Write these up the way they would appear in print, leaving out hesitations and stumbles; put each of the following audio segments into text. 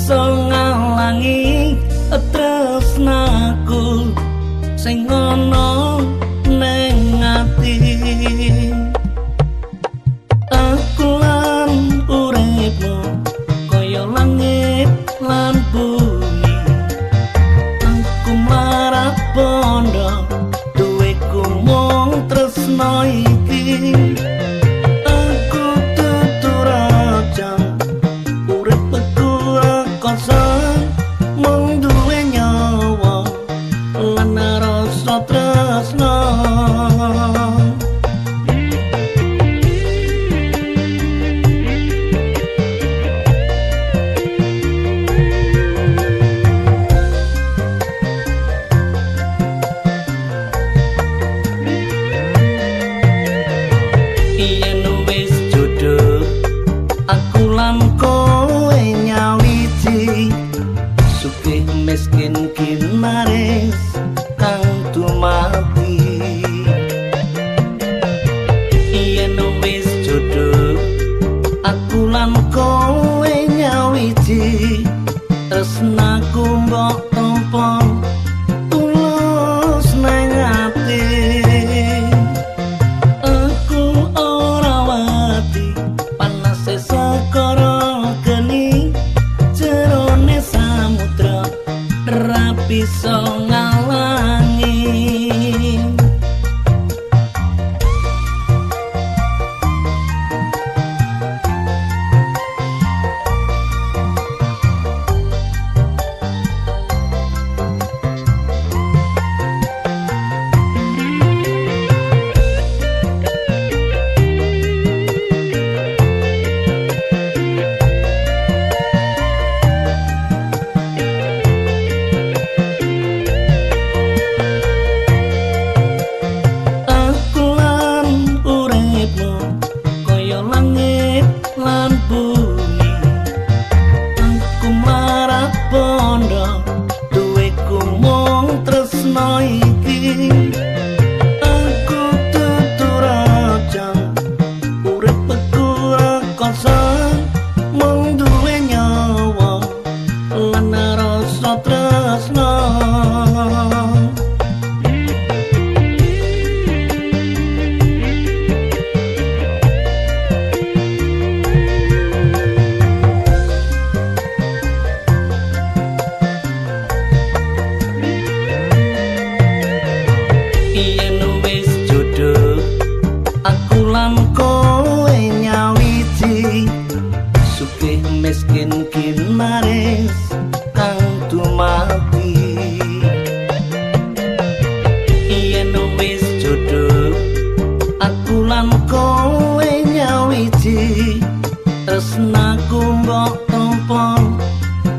bisa ngalangi tresnaku sing ana ning ati. Aku lan uripmu kaya langit lan bumi, aku marah bondo duweku mung tresno iki. Aku dudu raja, uripku rekoso, mung duwe nyawa lan rasa tresno. Yen wis jodoh aku lan kowe nyawiji, sugih miskin kinaris kang dumadi. Yen wis jodoh aku lan kowe nyawiji, tresnaku mbok tampa tulus nang ati. Aku ora wati panase sakara geni, jerone samudra ra bisa ngalangi. Aku lan uripmu kaya langit lan bumi, aku marah bondo duweku mung tresno iki. Aku dudu raja, uripku rekoso, mung duwe nyawa lan rasa tresno. Yen wis jodoh aku lan kowe nyawiji, sugih miskin kinaris kang dumadi. Yen wis jodoh aku lan kowe nyawiji, tresnaku mbok tampa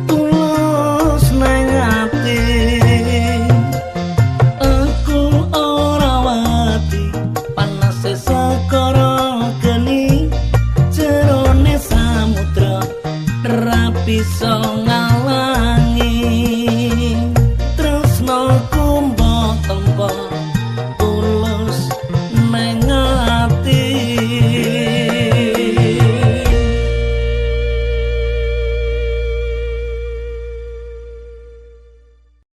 tulus nang ati. Aku ora wati panase sakara geni, jerone samudra ra bisa ngalangi.